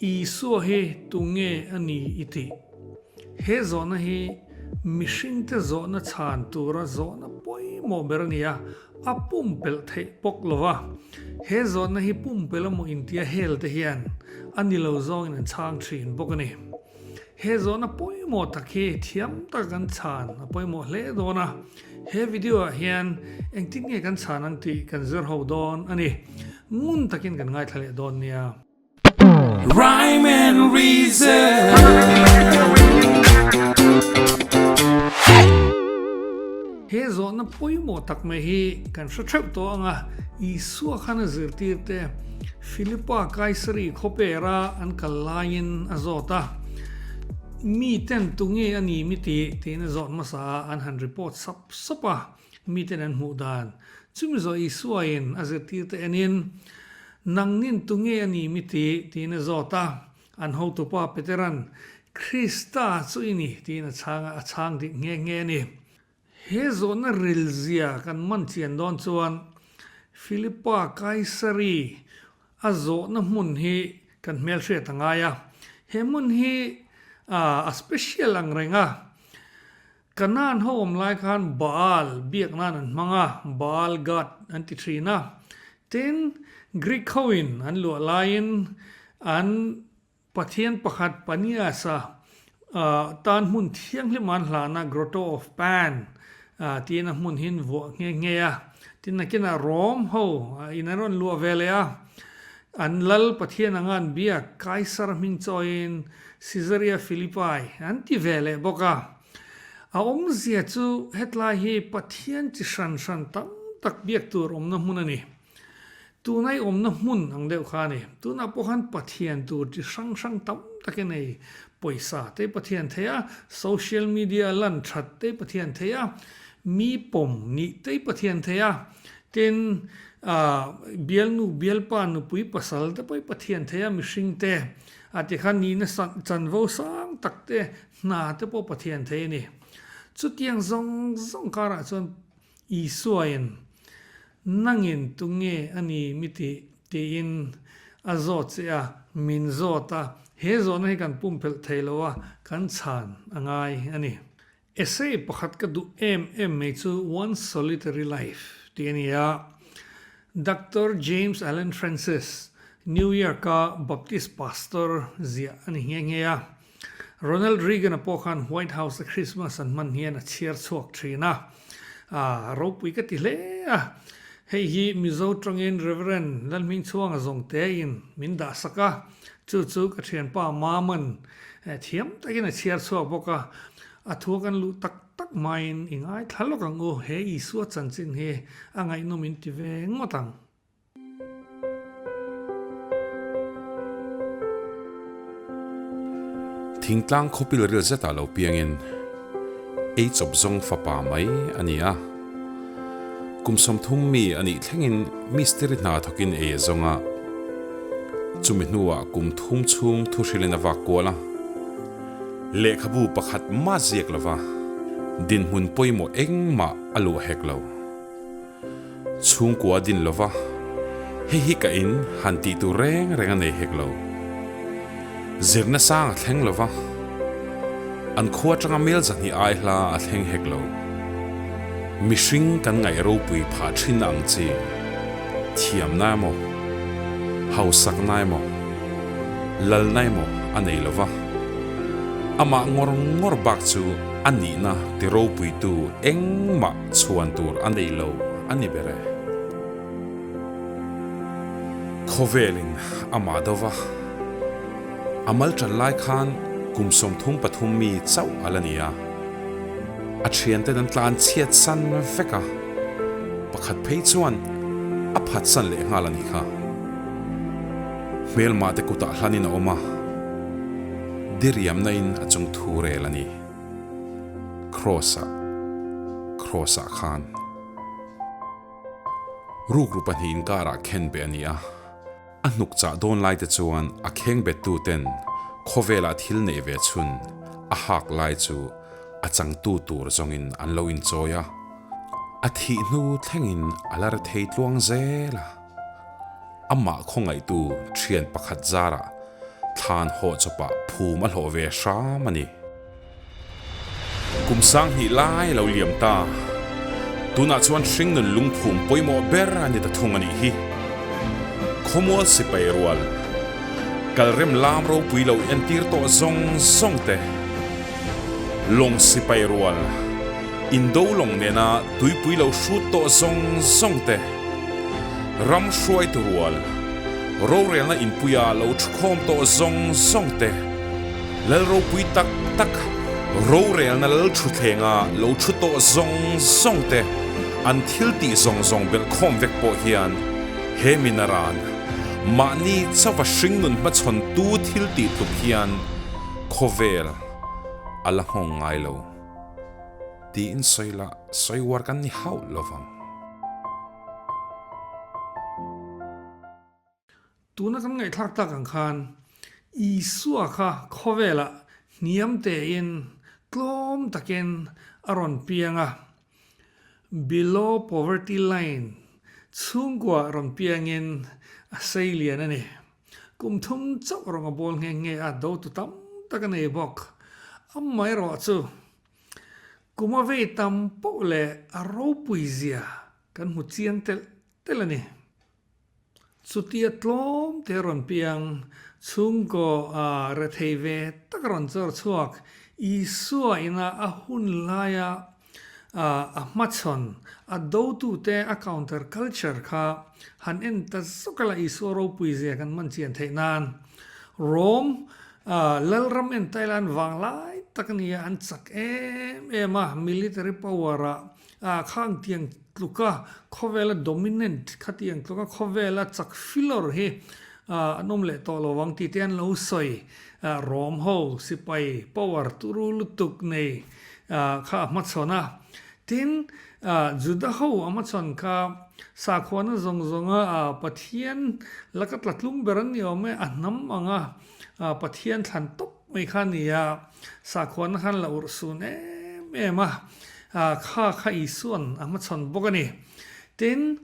Isua hi tunge a ni i tih? He zawhna hi mihringte zawhna chhan tura zawhna pawimawh ber a ni a, a pumpelh theih bawk lo va. He zawhna hi pumpelh emaw intia hel te hian a ni lo zawngin an chhang thin bawk a ni. He zawhna pawimawh tak hi thiam taka kan chhan a pawimawh hle dawn a, he video ah hian engtin nge kan chhan ang tih kan zir ho dawn a ni. Ngun takin kan ngaithla leh dawn nia. Rhyme and Reason. He zawhna pawimawh tak mai hi kan hre theuh tawh ang a, Isua khan a zirtirte Philipa Kaisari khawpera an kal laiin a zawt a, Miten tunge a ni mi tih? tiin a zawt hmasa a, an han report sap sap a, miten an hmuh dan. Chumi zawh Isuain a zirtirte enin, Nangnin tunge a ni mi tih? tiin a zawt a, an hotupa Petera'n, Krista chu i ni, tiin a chhang a, a chhang dik nghe nghe a ni. He zawhna rilzia kan man chian dawn chuan Philipa Kaisari a zawhna hmun hi kan hmelhriat a ngai a. He hmun hi a special ang reng a. Kanaan ho awm lai khan Baal biak nan an hmang a, Baal god an ti thin a. Tin, Greek hoin an luah laiin an Pathian pakhat Panias-a tan hmun thianghlim an hlahna Grotto of Pan tiin a hmun hi an vuah nghe nghe a. Tin, nakinah Rom ho in an rawn luah ve leh a, an lal Pathian anga an biak Kaisar hming chawiin Caesarea Philippi an ti ve leh bawk a. A awmzia chu hetlai hi Pathian chi hran hran tam tak biak tur awmna hmun a ni. Tuna i awmna hmun ang deuh kha a ni. Tunah pawh khan Pathian tur chi hrang hrang tam tak i nei. Pawisa te Pathian thei a, social media lan that te Pathian thei a, mi pawm nih te Pathian thei a, tin bialnu bialpa nupui pasal te pawh i Pathian thei a, mihring te a ti khan nihna chanvo sang tak te hna te pawh Pathian thei a ni. Chutiang zawng zawng karah chuan Isuain, Nangin tunge a ni mi tih? tiin a zawt che a, min zawt a, he zawhna hi kan pumpelh thei lo a, kan chhan a ngai a ni. Essay pakhat ka duh em em mai chu One Solitary Life tih a ni a, Doctor James Allen Francis, New York-a Baptist pastor ziah a ni nghe nghe a. Ronald Reagan-a pawh khan White House-a Christmas an hman hian a chhiar chhuak thin a, a ropui ka ti hle a. Hei hi Mizo tawngin Reverend Lalhmingchhuanga zawng tein min dah sak a, chu chu ka thianpa Maman thiam takin a chhiar chhuak bawk a, a thu a kan luh tak tak maiin i ngaithla lawk ang u, he Isua chanchin hi a ngaihnawm in ti ve ngawt ang. Thingtlang khawpil ril zetah lo piangin ei chawp zawng fapa mai a ni a. Kum 30 mi a nih thlengin mistiri hna thawkin ei a zawng a. Chumi hnuah kum thum chhung thuhrilin a vak kual a. Lehkhabu pakhat mah ziak lova dinhmun pawimawh engmah a luah hek lo. Chhungkua din lova, hei hi ka in han tih tur reng reng a nei hek lo. Zirna sang a thleng lova, an khua atanga mel zahnih ai hla a thleng hek lo. Mihring kan ngaih ropui phah thin ang chi, thiamna emaw, hausakna emaw, lalna emaw a nei lova, amah ngawr ngawr bak chu a nihna ti ropuitu engmah Chhuan tur a nei lo a ni ber e. Khawvelin amah do va, a mal ṭan lai khan kum 33 mi chauh a la ni a. A ṭhianten an tlan chhiat san vek a, pakhat phei chuan a phatsan leh nghal a nih kha. Hmelmahte kutah hlanin a awm a, diriamna in a chung thu rel a ni. Kraws-ah, Kraws-ah khan rukru pahnih inkarah khen beh a ni a, a hnuk chah dawn lai te chuan a kheng bettu ten khawvelah thil neih ve chhun a hak lai chu a changtu tur zawngin an lo inchawi a, a thih hnu thlengin a la rethei tluang zel a. Amah khawngaihtu thian pakhat zarah. Thlan hawh chawpah phum a hlawh ve hram a ni. Kum sanghnih lai a lo liam ta. Tunah chuan hringnun lungphum pawimawh ber a ni ta thung a nih hi. Khawmual sipai rual, kalrem lam ropui lo entir tawh zawng zawng te, lawng sipai rual, indo lawng nena tuipui lo hrut tawh zawng zawng te, ram hruaitu rual, rorelna inpuia lo thukhawm tawh zawng zawng te, Lal ropui tak tak, rorelna lal thuthlenga lo thu tawh zawng zawng te, an thil tih zawng zawng belh khawm vek pawh hian he minaran mahni chauha hringnun hmachhawn tu thil tih tluk hian khawvel a la nghawng ngai lo tiin sawi la sawi uar kan ni hauh lo vang. Tuna kan ngaihthlak tak ang khan Isua kha khawvelah hniam tein tlawm takin a rawn piang a, below poverty line chhungkua rawn piangin a sei lian a ni. Kum thum chauh rawng a bawl nghe nghe a, dotu tam tak a nei bawk. Amaherawhchu, kum a vei tam poh leh a ropui zia kan hmu chiang telh telh a ni. Chutia tlawm te rawn piang, chhungkaw a rethei ve tak rawn chawr chhuak, Isua ina a hun laia a hmachhawn, a dotute a counter culture kha han en ta zawk a la Isua ropui zia kan man chian theih nan. Rome Lalram en Thailand vanglai tak a nia, an chak em em a, military power ah A khang tiang tluka khawvela dominant khatiang tluka khawvela chak filawr hi an awm leh tawh lo vang tih te an lo sawi. Rom ho sipai power turu lutuk nei kha a hmachhawn a. Tin, Juda ho a hmachhawn kha sakhuana zawng zawnga Pathian laka tlatlum ber an ni awm e, a hnam anga Pathian thlan tawp mai kha a ni a. Sakhuana khan la urh sun em em a, kha kha Isua'n a hmachhawn bawk a ni. Tin,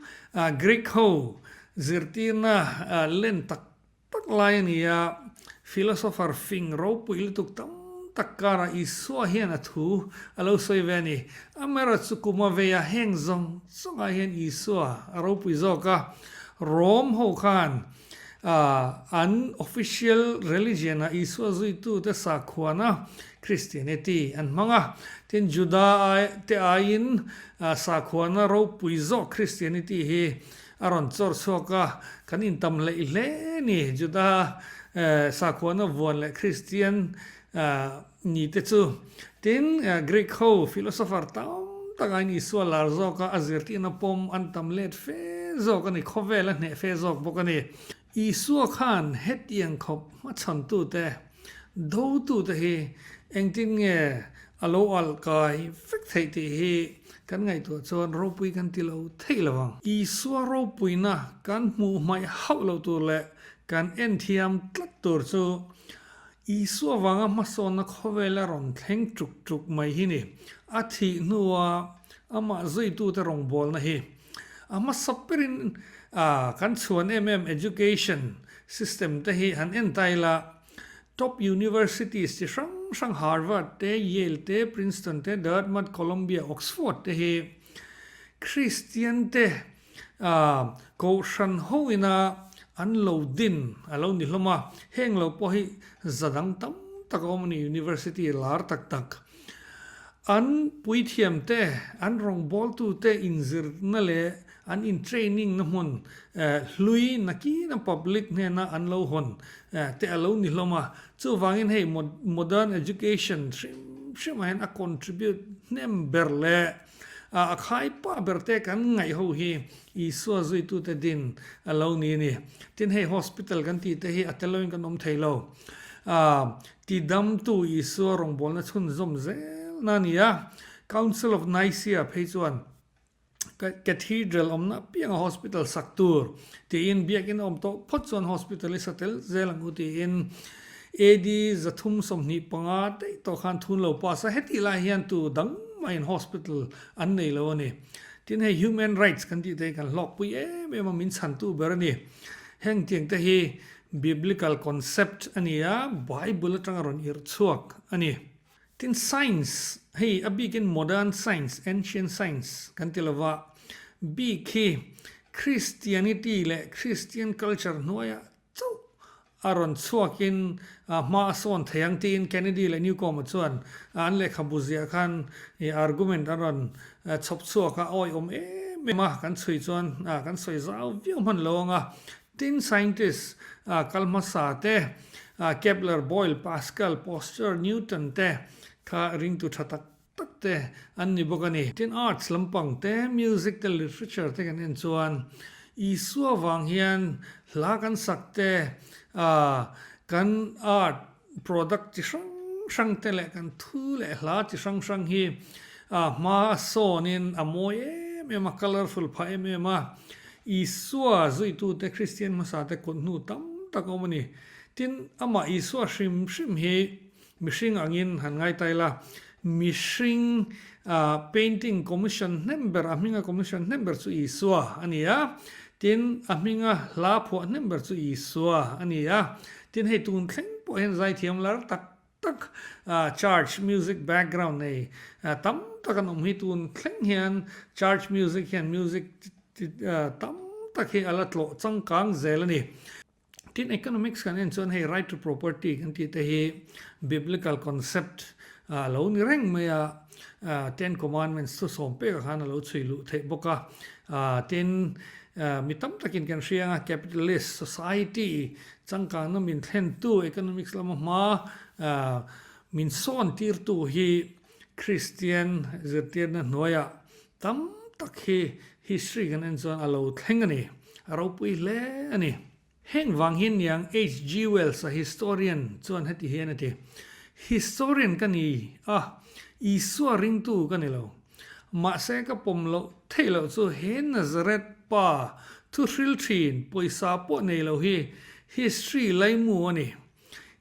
Greek ho zirtirna len tak tak lai a ni a, philosopher fing ropui lutuk tam tak karah Isua hian a thu a lo sawi ve a ni. Amaherawhchu kum a vei a, heng zawng zawngah hian Isua a ropui zawk a, Rome ho khan An official religion ah Isua zuitute sakhuana Christianity an hmang a, tin Juda te aiin sakhuana ropui zawk Christianity hi a rawn chawr chhuak a, kan intam hleih hle ni Juda sakhuana vuan leh Christian Ni te chu. Tin, Greek ho philosopher tam tak aiin Isua lar zawk a, a zirtirna pawm an tam let fe zawk a ni, khawvel a hneh fe zawk bawk a ni. Isua khan hetiang khawp hmachhawntute, dotute hi engtin nge a lo alh kai vek theih tih hi kan ngaihtuah chuan ropui kan ti lo theih lo ang. Isua ropuina kan hmuh hmaih hauh lo tur leh kan en thiam tlat tur chu Isua vanga hmasawnna khawvel a rawn thleng tuk tuk mai hi ni. A thih hnua amah zuitute rawngbawlna hi a hmasa berin kan chhuan em em education system te hi han en ta ila, top universities chi hrang hrang Harvard te, Yale te, Princeton te, Dartmouth, Columbia, Oxford te hi Kristian te A, Kohhran ho ina an lo din a lo ni hlawm a, heng lo pawh hi za dang tam tak a awm a ni, University lar tak tak. An puithiam te, an rawngbawltu te inzirna leh an in training na hmun hlui nakina public hnena an lo hawn te a lo ni hlawm a, chuvangin hei modern education hrim hrim ah hian a contribute hnem ber leh A khai pa ber te kan ngaih ho hi Isua zuitute din a lo ni a ni. Tin hei hospital kan tih te hi a tel loin kan awm thei lo. A tidamtu Isua rawngbawlna chhunzawm zelna a ni a. Council of Nicaea phei chuan Cathedral awmna apianga hospital sak tur tiin biakin a awm tawh phawt chuan hospital i sa tel zel ang u tiin AD 325 daih tawh khan thun lo pass a, hetih lai hian tu dang mahin hospital an nei lo a ni. Tin hei human rights kan tih te hi kan hlawkpui em em a, min chhantu ber a ni. Heng tiang te hi Biblical concept a ni a, Bible atanga rawn irh chhuak a ni. Tin, science, hei a bikin modern science, ancient science kan ti lova, bik hi Christianity leh Christian culture hnuaiah chauh a rawn chhuakin hma a sawn thei ang tiin Kennedy leh Newcomb-a chuan an lehkhabu ziah khan argument an rawn chhawp chhuak a, awihawm em em a kan chhui chuan kan sawi zau viau hman lo ang a. Tin, scientist kal hmasa te, Kepler, Boyle, Pascal, Pasteur, Newton te kha ringtu tha tak tak te an ni bawk a ni. Tin, arts lampang te, music te, literature te kan en chuan Isua vang hian hla kan sak te, kan art product chi hrang hrang te leh kan thu leh hla chi hrang hrang hi hma a sawnin a mawi em em a, colourful phah em em a. Isua zuitute Kristian hmasa te kut hnu tam tak a awm a ni. Tin, amah Isua hrim hrim hi Mihring angin han ngaitai la, mihring painting commission hnem ber, a hminga commission hnem ber chu Isua a ni a, tin a hminga hla phuah hnem ber chu Isua a ni a, tin hei tun thleng pawh hian zaithiam lar tak tak church music background nei tam tak an awm hi tun thleng hian church music hian music tam tak hi a la tlawh changkang zel a ni. Tin, economics kan en chuan hei right to property kan tih te hi biblical concept a lo ni reng mai a, Ten Commandments thu sawm pekah khan a lo chhui luh theih bawk a. Tin, mi tam takin kan hria anga capitalist society changkangna min thlentu economics lama hma min sawn tirtu hi Christian zirtirna hnuaiah tam tak hi history kan en chuan a lo thleng a ni, a ropui hle a ni. Heng vang hian niang HG Wells-a historian chuan heti hian a ti, Historian ka ni a, Isua ringtu ka ni lo. Mahse ka pawm loh theih loh chu he Nazareth pa thu hril thin pawisa pawh nei lo hi history laimu a ni.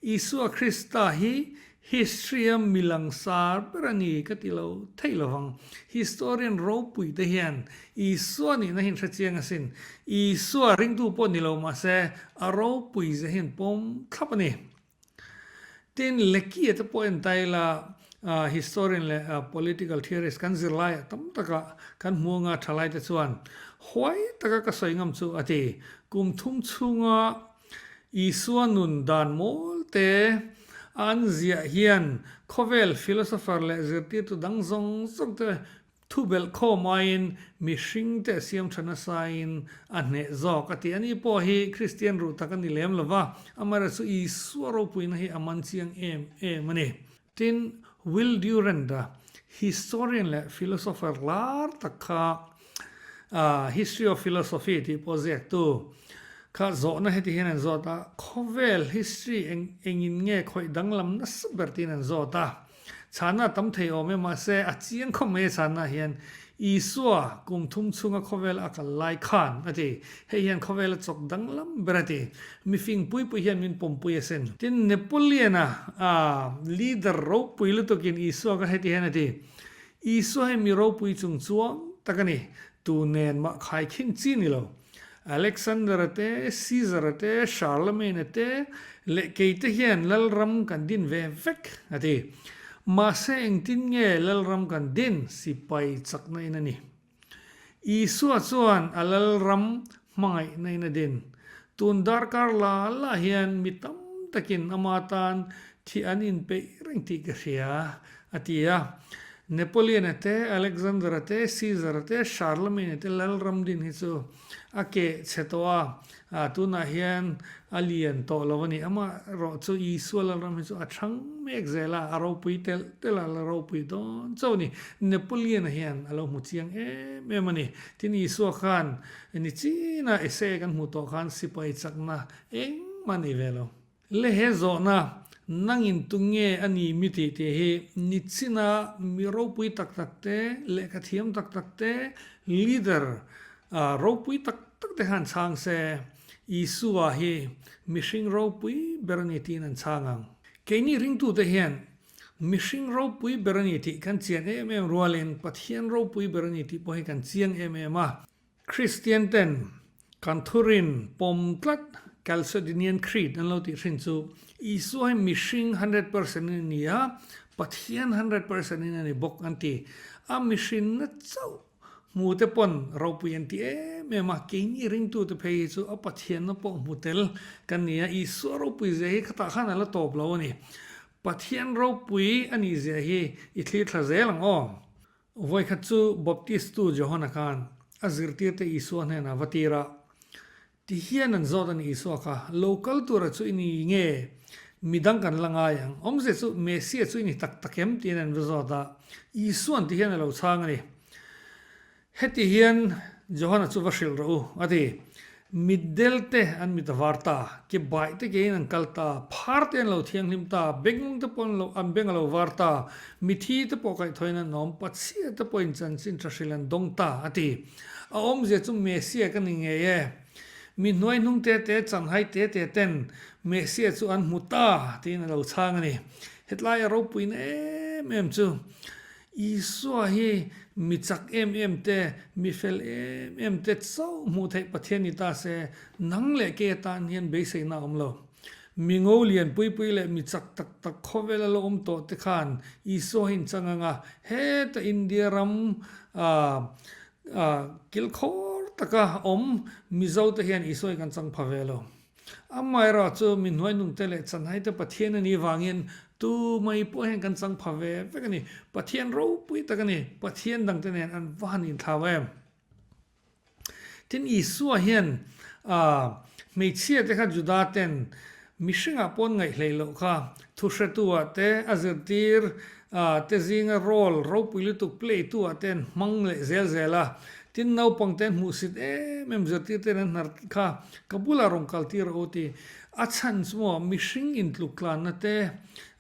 Isua Krista hi history-a mi langsar ber a ni ka ti lo theih lo vang. Historian ropui te hian Isua nihna hi an hre chiang asin. Isua ringtu pawh ni lo mahse a ropui zia hi an pawm thlap a ni. Tin, Lekia te pawh en ta ila historian leh political theorist kan zirlaiah tam taka kan hmu anga thalai te chuan huai taka ka sawi ngam chu a ti. Kum thum chhunga Isua nun dan mawl te an ziah hian khawvel philosopher leh zirtirtu dang zawng zawng te thu belh khawm aiin mihring te siam tha nasain a hneh zawk a ti. Ani pawh hi Kristian ruh tak a ni lem lova, amaherawhchu Isua ropuina hi a man chiang em em a ni. Tin, Will Durant-a historian leh philosopher lar tak kha History of Philosophy tih pawh ziaktu kha zawhna heti hian an zawt a, khawvel history eng engin nge khawih danglam nasa ber tiin an zawt a. Chhana a tam thei awm e, mahse a chiang khawp mai a chhana hian Isua kum thum chhunga khawvel a kal lai khan a ti. Hei hian khawvel a chawk danglam ber a ti. Mifing pui pui hian min pawmpui asin. Tin, Napoleon-a a leader ropui lutukin Isua kha heti hian a ti, Isua hi mi ropui chung chuang tak a ni, tu nen mah khai khin chi ni lo. Alexander-a te, Caesar-a te, Charlemagne-a te leh keite hian Lalram kan din ve vek, a ti. Mahse engtin nge Lalram kan din? Sipai chakna in a ni. Isua chuan a Lalram hmangaihna in a din. Tun darkar la la hian mi tam takin ama tan thih an inpeih reng tih ka hria, a ti a. Napoleon-a te, Alexander-a te, Caesar-a te, Charlemagne-a te Lalram din hi chu a keh chhe tawh a, tunah hian a lian tawh lo a ni. Amaherawh chu Isua Lalram hi chu a chhang mek zel a, a ropui telh telh a, la ropui dawn chauh a ni. Napoleon-a hian a lo hmu chiang em em a ni. Tin, Isua khan ni china essay kan hmuh tawh khan sipai chakna engmah a nei ve lo. Le he zawhna, nangin tu nge a ni mi tih tih hi nichina mi ropui tak tak te, lehkha thiam tak tak te, leader ropui tak tak te khan chhang se, Isua hi mihring ropui ber a ni tiin an chhang ang. Keini ringtute hian mihring ropui ber a ni tih kan chian em em rualin Pathian ropui ber a ni tih pawh hi kan chiang em em a. Kristian ten kan thurin pawm tlat. Chalcedonian Creed an lo tih hrin chu Isua hi mihring 100% in a ni a, Pathian 100% in a ni bawk an ti. A mihrinna chauh hmu te pawn ropui an ti em em a, keini ringtute phei hi chu a Pathianna pawh hmu tel kan ni a, Isua ropui zia hi khatah khan a la tawp lo a ni. Pathian ropui a nih zia hi i thlir thla zel ang aw. Vawikhat chu Baptistu Johana khan a zirtirte Isua hnenah va tir a, Ti hian an zawt a ni Isua kha, Lo kal tura chu i ni nge? Midang kan la ngai ang. Awmzia chu Messia chu i ni tak tak em? tiin an va zawt a. Isua'n ti hian a lo chhang a ni. Heti hian Johana chu va hrilh rawh u, a ti. Mitdel te an mit a var ta, ke baih te kein an kal ta, phar te an lo thianghlim ta, bengmung te pawh an lo an beng a lo var ta, mithi te pawh kaihthawhin an awm, pachhia te pawhin chanchin tha hrilh an dawng ta, a ti. A awmzia chu Messia ka ni ngei e. Mi hnuai hnung te te chanhai te te ten Messia chu an hmu ta tiin a lo chhang a ni. Hetlai a ropuina em em chu Isua hi mi chak em em te, mi fel em em te chauh hmuh theih Pathian ni ta se, nang leh kei atan hian beiseina a awm lo. Mi ngo lian pui pui leh mi chak tak tak khawvel a lo awm tawh te khan Isua hi in chang ang a, heta India ram kilkhawr taka awm Mizo te hian Isua hi kan chang pha ve lo. Amaherawh chu mi hnuainung te leh chanhai te Pathian a nih vangin tu mai pawh hian kan chang pha ve vek a ni. Pathian ropui tak a ni. Pathian dangte nen an va han inthlau em? Tin, Isua hian hmeichhia te kha Juda ten mihringah pawh an ngaih hlei loh kha, thuhretu-ah te, a zirtir te zinga role ropui lutuk play tu-ah te an hmang leh zel zel a. Tin, naupang te an hmuhsit em em zirtir ten an hnar kha ka bulah rawn kal tir rawh u ti. A chhan chu maw mihring intluk tlanna te,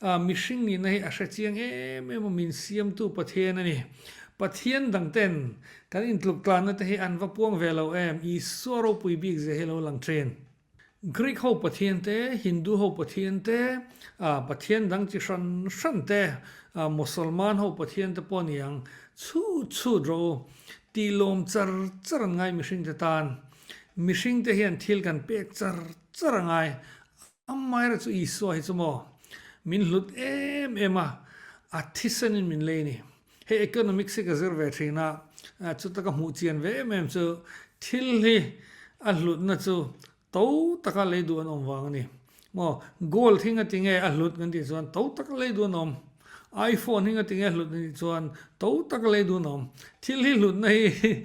mihring nihna hi a hre chiang em em a, min siamtu Pathian a ni. Pathian dang ten Kan intluk tlanna te hi an va puang ve lo em? Isua ropui bik zia hi lo lang thin. Greek ho pathian te, Hindu ho pathian te, pathian dang chi hran hran te, Mosolman ho pathian te pawh ni ang, chhut chhut rawh u. Tih lawm char char an ngai mihring te tan. Mihring te hian thil kan pek char char a ngai. Amaherawhchu chu Isua hi chu maw min hlut em em a, a thisenin min lei a ni. Hei economics hi ka zir ve thin a, chuta ka hmuh chian ve em em chu thil hi a hlutna chu to taka lei duh an awm vang a ni. Maw gold hi nga tinge a hlut kan tih chuan to taka lei duh an awm, iPhone hi nga tinge a hlut kan tih chuan to taka lei duh an awm. Thil hi hlutna hi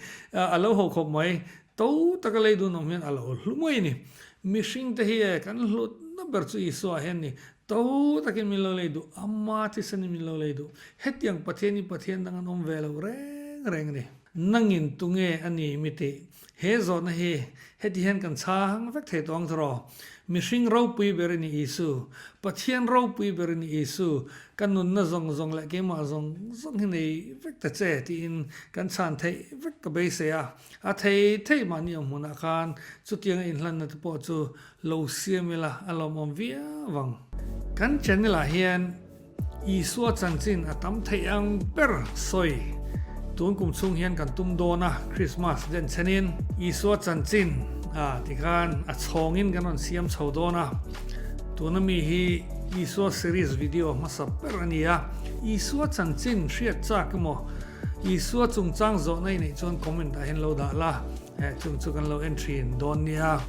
a lo ho khawp mai, to taka lei duh an awm hian a lo hlu mai a ni. Mihring te hi e kan hlutna ber chu Isua hian ni To takin min lo lei duh, ama thisanin min lo lei duh. Hetiang Pathian hi Pathian dang an awm ve lo reng reng a ni. Nangin tunge a ni mi tih? He zawhna hi heti hian kan chhang vek thei tawh ang tawh. Mihring ropui ber i ni Isu. Pathian ropui ber i ni Isu. Ka nunna zawng zawng leh keimah zawng zawng hi nei vek ta che tiin kan chhan theih vek ka beisei a. A thei thei mahni awm hmunah khan chutianga inhlanna te pawh chu Lo siam ila a lawmawm viau ang. Kan channel ah hian Isua chanchin a tam theih ang ber sawi tun kum chhung hian kan tum dawn a, Christmas den chhenin Isua chanchin ah tikhan a chhawngin kan rawn siam chho dawn a, tuna mi hi Isua series video hmasa ber a ni a, Isua chanchin hriat chak emaw Isua chungchang zawhna i neih chuan comment ah hian lo dah la, chung chu kan lo en thin dawn nia.